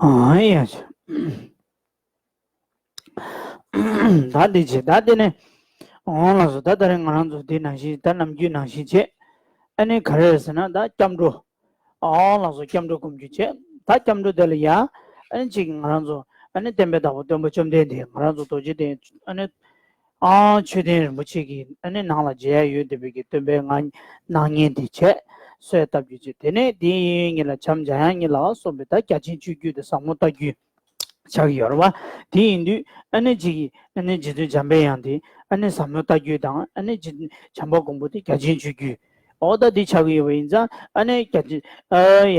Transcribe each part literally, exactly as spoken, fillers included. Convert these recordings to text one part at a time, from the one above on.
ཨ་ཡ། ད་འདི་བྱེད། ད་འདི་ནས་འོང་ལགས་སོ། ད་ད་རེས་ང་རང་ཚོ་འདི་ནང་བཞིན། ད་ནམ་རྒྱུན་ནང་བཞིན་བྱེད། ཨ་ནི་ག་རེ་རེད་ཟེར་ན། ད་སྐྱབས་འགྲོ། འོང་ལགས་སོ། སྐྱབས་འགྲོ་སྒོམ་རྒྱུ་བྱེད། ད་སྐྱབས་འགྲོ་དེ་ལ་ཡ། ཨ་ནི་གཅིག་ང་རང་ཚོ་ཨ་ནི་བསྟན་པའི་བདག་པོ་སྟོན་པ་བཅོམ་ལྡན་འདས། ང་རང་ཚོ་རྡོ་རྗེ་གདན་ཨ་ནི། ཨ། མཆོད་རྟེན་རིན་པོ་ཆེ་གི་ཨ་ནི་ནང་ལ་མཇལ་ཡ་ཡོད་བསྡད་པའི་གི་སྟོན་པའི་སྔགས་སྣང་བརྙན་དེ་བྱས། གསོལ་བཏབ་རྒྱུ་བྱས། དེ་ནས་དེའི་གཡས་གཡོན་གཉིས་ལ་བྱམས་སྦྱང་ཡ་གཉིས་ལ་སོགས་པའི་ད་རྒྱ་ཆེན་སྤྱོད་རྒྱུད་དང་ཟབ་མོ་ལྟ་རྒྱུད་ཆགས་ཀྱི་ཡོད་རེད་བ། དེ་ཡིན་དུས་ཨ་ནི་གཅིག་གིས་ཨ་ནི་རྗེ་བཙུན་འཇམ་པའི་དབྱངས་དེ་ཨ་ནི་ཟབ་མོ་ལྟ་རྒྱུད་དང་། ཨ་ནི་རྗེ་བཙུན་བྱམས་པ་མགོན་པོ་དེ་རྒྱ་ཆེན་སྤྱོད་རྒྱུད། འོ་ད་འདི་ཆགས་ཀྱི་ཡོད་པ་ཡིན་ཙང་། ཨ་ནི་རྒྱ་ཆེན། ཨ་ཡ།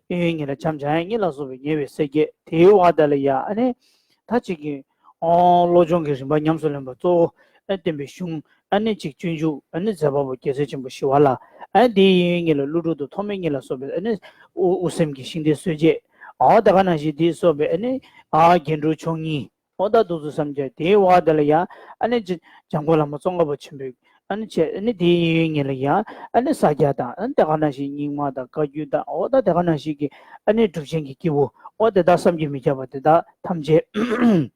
གཡས་གཡོན་གཉིས་ལ་བྱམས་སྦྱང་ཡ་གཉིས་ལ་སོགས་པའི་ཉེ་བའི་སེམས་བསྐྱེད། དེའི་འོག་དེ་ལ་ཡ་ཨ་ནི་ད་གཅིག་གིས། ཨོ། བློ་སྦྱོང་གི་རིམ་པ་ཉམས་སུ་ལེན་པ་གཙོ་བོ་ཨ་བསྟན་པའི་གཞུང་། ཨ་ནི་གཅིག་སྤྱོད་འཇུག། ཨ་ནི་མཛད་པ་པོ་རྒྱལ་སྲས་ཆེན་པོ་ཞི་བ་ལྷ། ཨ་དེའི་གཡས་གཡོན་གཉིས་ལ་ཀླུ་སྒྲུབ་དང་ཐོགས་མེད་གཉིས་ལ་སོགས་པའི་ཨ་ནི་དབུ་དབུ་སེམས་ཀྱི་ཤིང་རྟའི་སྲོལ་འབྱེད། ཨོ་དེ་ག་ནང་བཞིན་དེའི་སོགས་པའི་ཨ་ནི་ཨ་རྒྱན་དྲུག་མཆོག་གཉིས། ཨོ་ད་འདུག་ཚུལ་བསམ་གྱི། དེའི་འོག་དེ་ལ་ཡ་ཨ་ནི་ཅི་འཇམ་མགོན་བླ་མ་ཙོང་ཁ་པ་ཆེན་པོའི་ཨ་ནི་བྱས། ཨ་ནི་དེའི་གཡས་གཡོན་གཉིས་ལ་ཡ་ཨ་ནི་ས་སྐྱ་དང་། ཨ་ནི་དེ་ག་ནང་བཞིན་རྙིང་མ་དང་བཀའ་བརྒྱུད་དང་། ཨོ་ད་དེ་ག་ནང་བཞིན་གྱི་ཨ་ནི་གྲུབ་ཆེན་གྱི་སྐྱེས་བུ། ཨོ་དེ་དག་བསམ་གྱིས་མི་ཁྱབ་པ་དེ་དག་ཐམས་ཅད་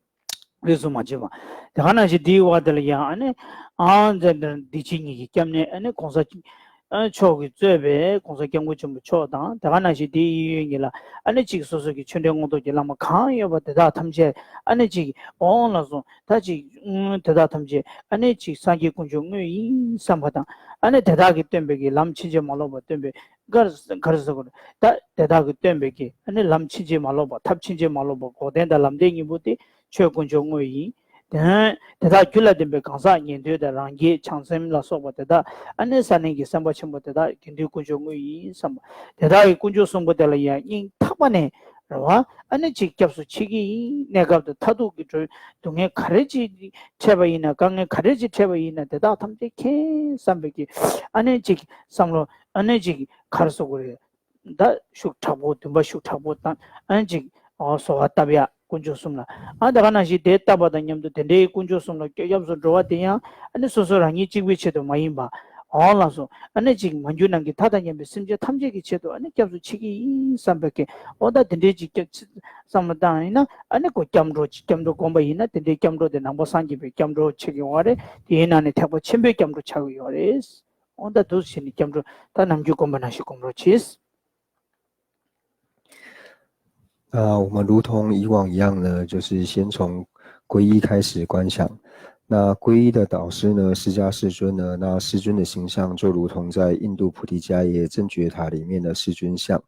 རིས་སུ་མ་ཆད་པ། དེ་ག་ནང་བཞིན་དེའི་འོག་དེ་ལ་ཡང་ཨ་ནི་ཨང་ཛ་འདི་ཕྱི་གཉིས་ཀྱི་སྐྱབས་གནས། ཨ་ནི་གོང་ས་མཆོག་གིས་གཙོས་པའི་གོང་ས་སྐྱབས་མགོན་ཆེན་པོ་མཆོག་དང་། དེ་ག་ནང་བཞིན་དེའི་གཡས་གཡོན་གཉིས་ལ་ཨ་ནི་གཅིག་སོ་སོ་གི་ཆོས་འབྲེལ་མངོན་རྟོགས་ཀྱི་བླ་མ་གང་ཡོད་པ་དེ་དག་ཐམས་ཅད་ཨ་ནི་གཅིག་འོང་ལགས་སོ། ད་གཅིག་དེ་དག་ཐམས་ཅད་ཨ་ནི་གཅིག་སངས་རྒྱས་དཀོན་མཆོག་དངོས་ཡིན་བསམ་པ་དང་། ཨ་ནི་དེ་དག་གིས་སྟོན་པའི་གི་ལམ་ཕྱིན་ཅི་མ་ལོག་པ་སྟོན་པའི། ག་རེ་ག་རེ་ཟེར་དགོས་རེད། ད་དེ་དག་གིས་སྟོན་པའི་གི་ཨ་ནི་ལམ་ཕྱིན་ཅི་མ་ལོག་པ། ཐབས་ཕྱིན་ཅི་མ་ལོག་པ། འགོག་བདེན་དང་ལམ་བདེན་གཉིས་པོ་དེ་ཆོས་དཀོན་མཆོག་དངོས་ཡིན། དེ་དེ་དག་རྒྱུ་ལ་བརྟེན་པའི་གང་ཟག་ཉན་ཐོས་དང་རང་རྒྱལ་བྱང་སེམས་ལ་སོགས་པ་དེ་དག་ཨ་ནི་ས་གནས་ཀྱི་སེམས་དཔའ་ཆེན་པོ་དེ་དག་དགེ་འདུན་དཀོན་མཆོག་དངོས་ཡིན་བསམ་པ། དེ་དག་གི་དཀོན་མཆོག་གསུམ་པོ་དེ་ལ་ཡང་སྙིང་ཐག་པ་ནས་རེད་བ། ཨ་ནི་གཅིག་སྐྱབས་སུ་མཆི་གི་ཡིན། གནས་སྐབས་དང་མཐར་ཐུག་གི་སྡུག་བསྔལ་ག་རེ་ཅིག་འཕྲད་པ་ཡིན་ན། དཀའ་ངལ་ག་རེ་ཅིག་འཕྲད་པ་ཡིན་ན། དེ་དག་ཐམས་ཅད་མཁྱེན་བསམ་པའི་གི་ཨ་ནི་གཅིག་བསམ་བློ། ཨ་ནི་གཅིག་ག་རེ་ཟེར་དགོས་རེད། ད་ཤུགས་དྲག་པོ། འདུན་པ་ཤུགས་དྲག་པོ་བཏང་། ཨ་ནི་གཅིག་ཨོ་གསོལ་བ་བཏབ་ཡ། དཀོན་མཆོག་གསུམ་ལ། ཨ་དེ་ག་ནང་བཞིན་དེ་བཏབ་པ་དང་མཉམ་དུ་དེ་འདྲའི་དཀོན་མཆོག་གསུམ་ལ་སྐྱབས་སུ་འགྲོ་བ་དེ་ཡང་ཨ་ནི་སོ་སོ་རང་ཉིད་གཅིག་པུའི་ཆེད་དུ་མ་ཡིན་པ། ཨོ་ལགས་སོ། ཨ་ནི་གཅིག་མ་གྱུར་ནམ་མཁའི་མཐའ་དང་མཉམ་པའི་སེམས་ཅན་ཐམས་ཅད་ཀྱི་ཆེད་དུ་ཨ་ནི་སྐྱབས་སུ་མཆི་གི་ཡིན་བསམ་པའི་གི། ཨོ་ད་དེ་འདྲའི་གཅིག་སྐྱབས་བསམ་བློ་བཏང་ཡིན་ན། ཨ་ནི་ཁོ་སྐྱབས་འགྲོ་གཅིག་སྐྱབས་འགྲོ་བསྒོམ་པ་ཡིན་ན། དེ་འདྲའི་སྐྱབས་འགྲོ་དེ་ནང་པ་སངས་རྒྱས་པའི་སྐྱབས་འགྲོ་ཆགས་ཀྱི་ཡོད་རེད། དེའི་ནང་ནས་ཐེག་པ་ཆེན་པོའི་སྐྱབས་འགྲོ་ཆགས་ཀྱི་ཡོད་རེད། འོ་ད་འདུག་བྱས་ནས་སྐྱབས་འགྲོ་ད་ནམ་རྒྱུན་སྒོམ་པ་ནང་བཞིན་སྒོམ་རོགས་གྱིས། 那我们如同以往一样呢，就是先从皈依开始观想。那皈依的导师呢，释迦世尊呢，那世尊的形象就如同在印度菩提迦耶正觉塔里面的世尊像。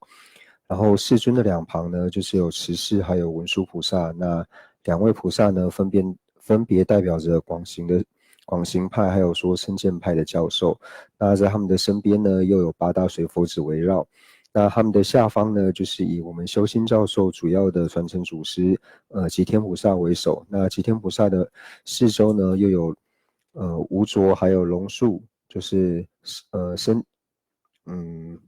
然后世尊的两旁呢，就是有持世还有文殊菩萨。那两位菩萨呢，分别分别代表着广行的广行派，还有说深见派的教授。那在他们的身边呢，又有八大水佛子围绕。那他们的下方呢，就是以我们修心教授主要的传承祖师，呃，吉天菩萨为首。那吉天菩萨的四周呢，又有呃无着还有龙树，就是呃身嗯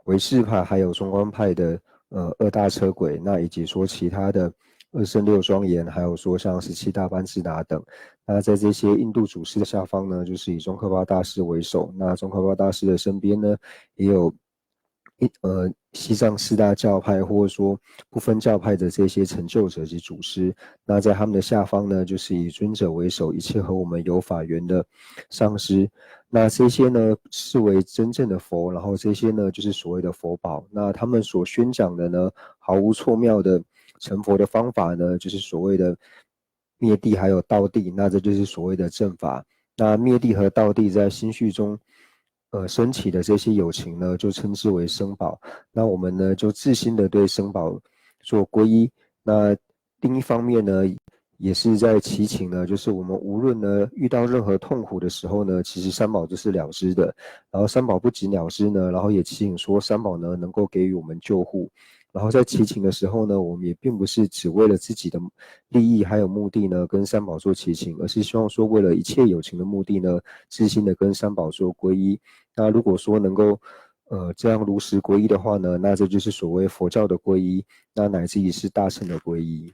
唯识派还有中观派的呃二大车鬼，那以及说其他的二圣六庄严，还有说像十七大班智达等。那在这些印度祖师的下方呢，就是以宗喀巴大师为首。那宗喀巴大师的身边呢，也有一呃西藏四大教派或者说不分教派的这些成就者及祖师。那在他们的下方呢，就是以尊者为首，一切和我们有法缘的上师。那这些呢，视为真正的佛，然后这些呢，就是所谓的佛宝。那他们所宣讲的呢，毫无错謬的成佛的方法呢，就是所谓的灭谛还有道谛。那这就是所谓的正法。那灭谛和道谛在心绪中，呃，升起的这些有情呢，就称之为僧宝。那我们呢，就自心的对僧宝做皈依。那另一方面呢，也是在祈请呢，就是我们无论呢遇到任何痛苦的时候呢，其实三宝都是了知的。然后三宝不仅了知呢，然后也祈请说三宝呢能够给予我们救护。然后在祈请的时候呢，我们也并不是只为了自己的利益还有目的呢跟三宝做祈请，而是希望说为了一切有情的目的呢，自心的跟三宝做皈依。那如果说能够呃这样如实皈依的话呢，那这就是所谓佛教的皈依，那乃至于是大乘的皈依。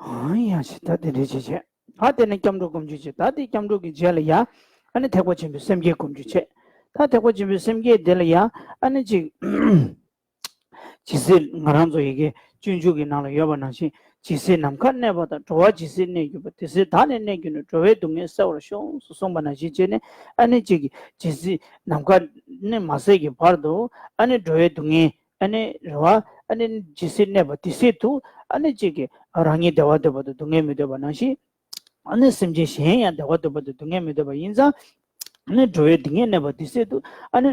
ཨང་ཡང་ཞིག་ད་དེ་འདྲའི་བྱེད་བྱེད། ད་དེ་ནས་སྐྱབས་འགྲོ་སྒོམ་རྒྱུ་བྱེད། ད་དེ་སྐྱབས་འགྲོ་གི་རྗེས་ལ་ཡ། ཨ་ནི་ཐེག་པ་ཆེན་པོའི་སེམས་བསྐྱེད་སྒོམ་རྒྱུ་བྱེད། ད་ཐེག་པ་ཆེན་པོའི་སེམས་བསྐྱེད་དེ་ལ་ཡ། ཨ་ནི་ཅིག་ཇི་སྲིད་ང་རང་ཚོ་ཡི་གེ་སྤྱོད་འཇུག་གི་ནང་ལ་ཡོད་པ་ནང་བཞིན། ཇི་སྲིད་ནམ་མཁའ་གནས་པ་དང་། འགྲོ་བ་ཇི་སྲིད་གནས་གྱུར་པ། དེ་སྲིད་བདག་ནི་གནས་གྱུར་ནས། འགྲོ་བའི་སྡུག་བསྔལ་སེལ་བར་ཤོག་གསུངས་པ་ནང་བཞིན་བྱས་ནས། ཨ་ནི་ཅིག་གིས་ཇི་སྲིད་ནམ་མཁའ་ནི་མ་ཟད་ཀྱི་བར་དུ། ཨ་ནི་འགྲོ་བའི་སྡུག་བསྔལ། ཨ་ནི་རེད་བ། ཨ་ནི་ཇི་སྲིད་གནས་པ་དེ་སྲིད་དུ། ཨ་ནི་ཅིག་གིས་རང་ཉིད་བདེ་བ་འདོད་པ་དང་སྡུག་བསྔལ་མི་འདོད་པ་ནང་བཞིན། ཨ་ནི་སེམས་ཅན་གཞན་ཡང་བདེ་བ་འདོད་པ་དང་སྡུག་བསྔལ་མི་འདོད་པ་ཡིན་ཙང་། ཨ་ནི་འགྲོ་བའི་སྡུག་བསྔལ་གནས་པ་དེ་སྲིད་དུ། ཨ་ནི་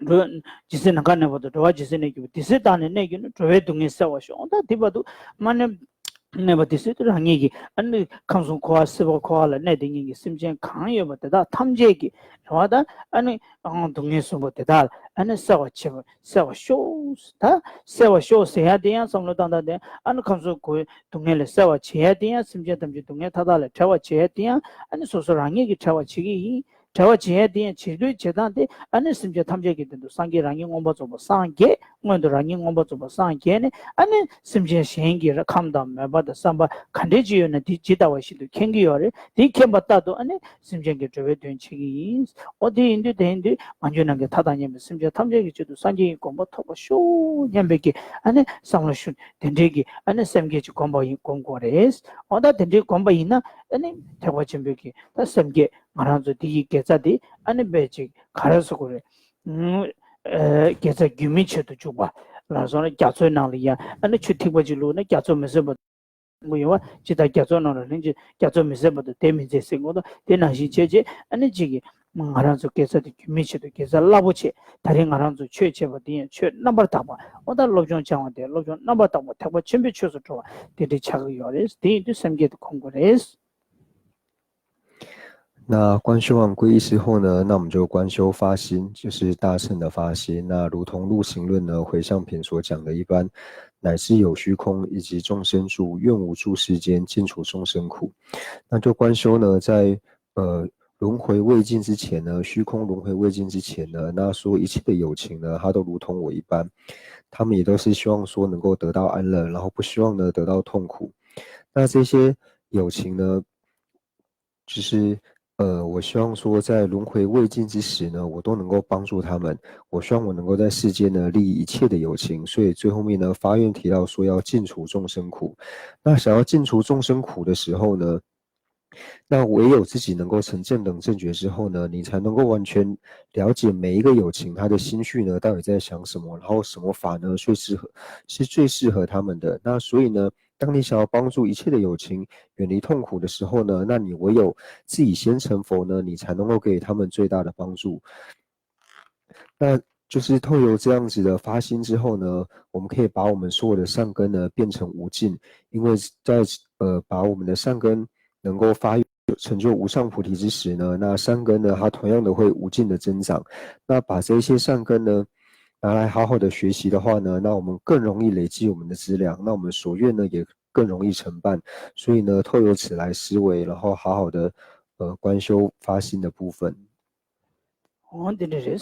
འགྲོ། ཇི་སྲིད་ནམ་མཁའ་གནས་པ་དང་། འགྲོ་བ་ཇི་སྲིད་གནས་གྱུར་པ། དེ་སྲིད་བདག་ནི་གནས་གྱུར་ནས། འགྲོ་བའི་སྡུག་བསྔལ་སེལ་བར་ཤོག་ད་དེ་བར་དུ་མ་གནས། གནས་པ་དེ་སྲིད་དུ་རང་ཉིད་ཀྱིས། ཨ་ནི་ཁམས་གསུམ་འཁོར་བ་སྲིད་པ་འཁོར་བ་ལ་གནས་བསྡད་མཁན་གྱི་སེམས་ཅན་གང་ཡོད་པ་དེ་དག་ཐམས་ཅད་ཀྱི་རེད་བ། ད་ཨ་ནི་སྡུག་བསྔལ་གསུམ་པོ་དེ་དག་ལ་ཨ་ནི་སེལ་བར་བྱེད་པ། སེལ་བར་ཤོག་ད་སེལ་བར་ཤོག་ཟེར་ཡ་དེ་ཡང་བསམ་བློ་བཏང་སྟངས་དེ། ཨ་ནི་ཁམས་གསུམ་འཁོར་བའི་སྡུག་བསྔལ་ལས་སེལ་བར་བྱེད་ཡ་དེ་ཡང་། སེམས་ཅན་ཐམས་ཅད་སྡུག་བསྔལ་མཐའ་དག་ལས་བྲལ་བར་བྱེད་ཡ་དེ་ཡང་། ཨ་ནི་སོ་སོ་རང་ཉིད་ཀྱིས་བྲལ་བར་བྱེད་ཀྱི་ཡིན། བྲལ་བར་བྱེད་ཡ་དེ་ཡང་། བྱེད་དགོས་བྱེད་སྟངས་དེ། ཨ་ནི་སེམས་ཅན་ཐམས་ཅད་ཀྱི་དོན་དུ་སངས་རྒྱས། རང་ཉིད་མངོན་པར་རྫོགས་པར་སངས་རྒྱས། སྔོན་དུ་རང་ཉིད་མངོན་པར་རྫོགས་པར་སངས་རྒྱས་ནས། ཨ་ནི་སེམས་ཅན་གཞན་གྱི་ཁམས་དང་མོས་པ་དང་བསམ་པ་ག་འདྲས་ཅིག་ཡོད་ན། དེ་ཇི་ལྟ་བ་བཞིན་དུ་མཁྱེན་གྱི་ཡོད་རེད། དེ་མཁྱེན་པ་ལྟར་དུ། ཨ་ནི་སེམས་ཅན་གྱི་འགྲོ་བའི་དོན་བྱེད་ཀྱི་ཡིན། འོ་དེ་ཡིན་དུས། དེ་ཡིན་དུས་མ་གྱུར་ནམ་མཁའི་མཐའ་དང་མཉམ་པའི་སེམས་ཅན་ཐམས་ཅད་ཀྱི་ཆེད་དུ་སངས་རྒྱས་ཀྱི་གོ་འཕང་ཐོབ་པར་ཤོག་སྙམ་པའི་གི། ཨ་ནི་བསམ་བློ་ཞུ། དེ་འདྲའི་གི། ཨ་ནི་སེམས་བསྐྱེད་ཅིག་སྒོམ་པ་ཡིན། སྒོམ་དགོས་རེད། འོ་ད་དེ་འདྲའི་སྒོམ་པ་ཡིན་ན། ཨ་ནི་ཐེག་པ་ཆེན་པོའི་གི་ད་སེམས་བསྐྱེད། ང་རང་ཚོ་འདི་ཡི་དགེ་རྩ་དེ། ཨ་ནི་དཔེ་ཅིག་ག་རེ་ཟེར་དགོས་རེད། ཨ། དགེ་རྩ་རྒྱུན་མི་ཆད་དུ་འཇུག་པ་ལ་སོགས་ན། རྒྱ་མཚོའི་ནང་ལ་ཡ། ཨ་ནི་ཆུ་ཐིགས་པ་ཅིག་བླུགས་ན་རྒྱ་མཚོ་མི་ཟད་པ་ཡོང་བ། ཇི་ལྟར་རྒྱ་མཚོའི་ནང་ལ་ལྷུང་བྱེད། རྒྱ་མཚོ་མི་ཟད་པ་དང་དེ་མི་འཛད་ཟེར་གོ་ད། དེ་ནང་བཞིན་བྱས་བྱས། ཨ་ནི་གཅིག་གིས་ང་རང་ཚོ་དགེ་རྩ་དེ་རྒྱུན་མི་ཆད་དུ། དགེ་རྩ་རླབས་པོ་ཆེ། ད་རེས་ང་རང་ཚོ་ཆོས་བྱེད་པ་འདི་ཡང་ཆོས་རྣམ་པར་དག་པ། འོ་ད་སློབ་སྦྱོང་སྦྱང་བ་དེ་སློབ་སྦྱོང་རྣམ་པར་དག་པ། ཐེག་པ་ཆེན་པོའི་ཆོས་སུ་འགྲོ་བ་དེ་འདྲའི་ཆགས་ཀྱི་ཡོད་རེད། དེ་ཡིན་དུས་སེམས་བསྐྱེད་དེ་སྒོམ་དགོས་རེད། 那观修完皈依之后呢，那我们就观修发心，就是大乘的发心。那如同入行论呢，回向品所讲的一般，乃至有虚空以及众生住，愿无住世间，尽除众生苦。那就观修呢，在呃轮回未尽之前呢，虚空轮回未尽之前呢，那说一切的有情呢，他都如同我一般，他们也都是希望说能够得到安乐，然后不希望呢得到痛苦。那这些有情呢， 就是呃，我希望说在轮回未尽之时呢，我都能够帮助他们。我希望我能够在世间呢利益一切的有情，所以最后面呢发愿提到说要尽除众生苦。那想要尽除众生苦的时候呢，那唯有自己能够成正等正觉之后呢，你才能够完全了解每一个有情他的心绪呢到底在想什么，然后什么法呢最适合，是最适合他们的。那所以呢，当你想要帮助一切的有情远离痛苦的时候呢，那你唯有自己先成佛呢，你才能够给他们最大的帮助。那就是透由这样子的发心之后呢，我们可以把我们所有的善根呢变成无尽，因为在呃把我们的善根能够发育成就无上菩提之时呢，那善根呢它同样的会无尽的增长。那把这一些善根呢拿来好好的学习的话呢，那我们更容易累积我们的资粮，那我们所愿呢也更容易成办。所以呢，透由此来思维，然后好好的呃观修发心的部分。 འོ་འདི་འདྲ་རེད།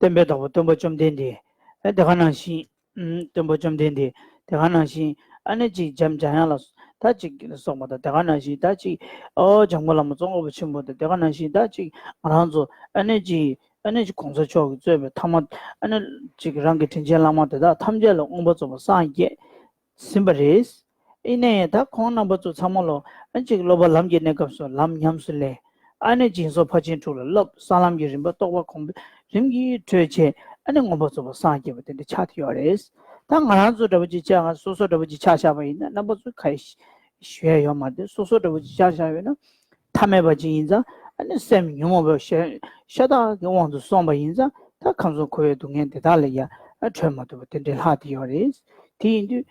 སྟོན་པའི་བདག་པོ་སྟོན་པ་བཅོམ་ལྡན་འདས། ཨ་དེ་ག་ནང་བཞིན། ཨུམ། སྟོན་པ་བཅོམ་ལྡན་འདས་དེ་ག་ནང་བཞིན། ཨ་ནི་གཅིག་འཇམ་འཇམ་དབྱངས་ལ་ད་གཅིག་སོགས་པ་དང་། དེ་ག་ནང་བཞིན་ད་གཅིག་ཨོ་འཇམ་མགོན་བླ་མ་ཙོང་ཁ་པ་ཆེན་པོ་དང་། དེ་ག་ནང་བཞིན་ད་གཅིག་ང་རང་ཚོ། ཨ་ནི་གཅིག་ཨ་ནི་གཅིག་གོང་ས་མཆོག་གིས་གཙོས་པའི་ཐ་མ། ཨ་ནི་གཅིག་རང་གི་དྲིན་ཅན་བླ་མ་དེ་དག་ཐམས་ཅད་ལ་མངོན་པར་རྫོགས་པར་སངས་རྒྱས་ཟིན་པ་རེད། ཡིན་ནའི་ད་ཁོང་རྣམ་པ་ཚོ་ཚང་མ་ལོ། ཨ་ནི་གཅིག་སློབ་པ་ལམ་གྱི་གནས་སྐབས་སུ་ལམ་ཉམས་སུ་ལེན། ཨ་ནི་སྦྱིན་སོགས་ཕར་ཕྱིན་དྲུག་ལ་བསླབ། གསང་ལམ་གྱི་རིམ་པ་རྟོགས་པ་གོང་འཕེལ་རིམ་གྱིས་གྲོལ་བྱས། ཨ་ནི་མངོན་པར་རྫོགས་པར་སངས་རྒྱས་པ་དེ་འདྲ་ཆགས་བསྡད་ཡོད་རེད། ད་ང་རང་ཚོ་འདྲ་པོ་ཅིག་ཆགས། ང་སོ་སོ་འདྲ་པོ་ཅིག་ཆགས་བཞག་པ་ཡིན་ན། རྣམ་པ་ཚོ་ག་རེ་ཞུ་ཡ་ཡོད་མ་རེད། སོ་སོ་འདྲ་པོ་ཅིག་ཆགས་བཞག་ཡོད་ན། ཐ་མལ་པ་ཅིག་ཡིན་ཙང་། ཨ་ནི་སེམས་ཉོན་མོངས་པའི་ཤ་ཤ་སྟག་གི་དབང་དུ་སོང་བ་ཡིན་ཙང་། ད་ཁམས་གསུམ་འཁོར་བའི་སྡུག་བསྔལ་དེ་དག་ལས་ཡ་གྲོལ་མ་ཐུབ་པ་དེ་འདྲའི་ལྷག་བསྡད་ཡོད་རེད། དེ་ཡིན་དུས་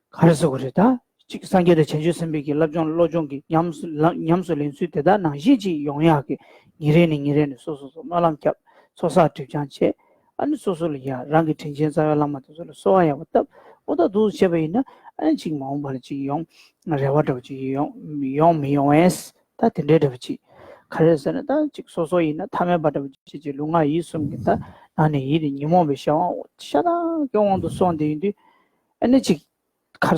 ག་རེ་ཟེར་དགོས་རེད། ད་གཅིག་སངས་རྒྱས་དང་བྱང་ཆུབ་སེམས་དཔའི་གི་བསླབ་སྦྱོང་བློ་སྦྱོང་གི་ཉམས་སུ་ལ་ཉམས་སུ་ལེན་ཚུལ་དེ་དག་ནང་བཞིན་ཅིག་ཡོང་ཡག་གི། ཉིན་རེ་ནས་ཉིན་རེ་ནས་སོ་སོ་སོ་སྨོན་ལམ་བརྒྱབ། ཚོགས་བསགས་སྒྲིབ་སྦྱང་བྱས། ཨ་ནི་སོ་སོ་ལ་ཡ་རང་གི་དྲིན་ཅན་རྩ་བའི་བླ་མ་དེ་ཚོ་ལ་གསོལ་བ་ཡག་པོ་བཏབ། འོ་ད་འདུག་སེ་བྱས་པ་ཡིན་ན། ཨ་ནི་གཅིག་མ་འོངས་པ་ལ་གཅིག་ཡོང་། རེ་བ་འདྲ་བོ་གཅིག་ཡོང་ཡོང་མི་ཡོང་ཨེས། ད་དེ་འདྲའི་འདྲ་བོ་གཅིག་ག་རེ་ཟེར་ན། ད་གཅིག་སོ་སོ་ཡིན་ན་ཐ་མལ་པ་འདྲ་བོ་གཅིག་གཅིག་ལུས་ངག་ཡིད་གསུམ་གྱི་ད་ནང་ནས་ཡིད་ནི་ཉོན་མོངས་པའི་གཞན་དབང་ཤ་སྟག་གི་དབང་དུ་སོང་བསྡད་ཡོད་དུས། ཨ་ནི་གཅིག་ག་རེ་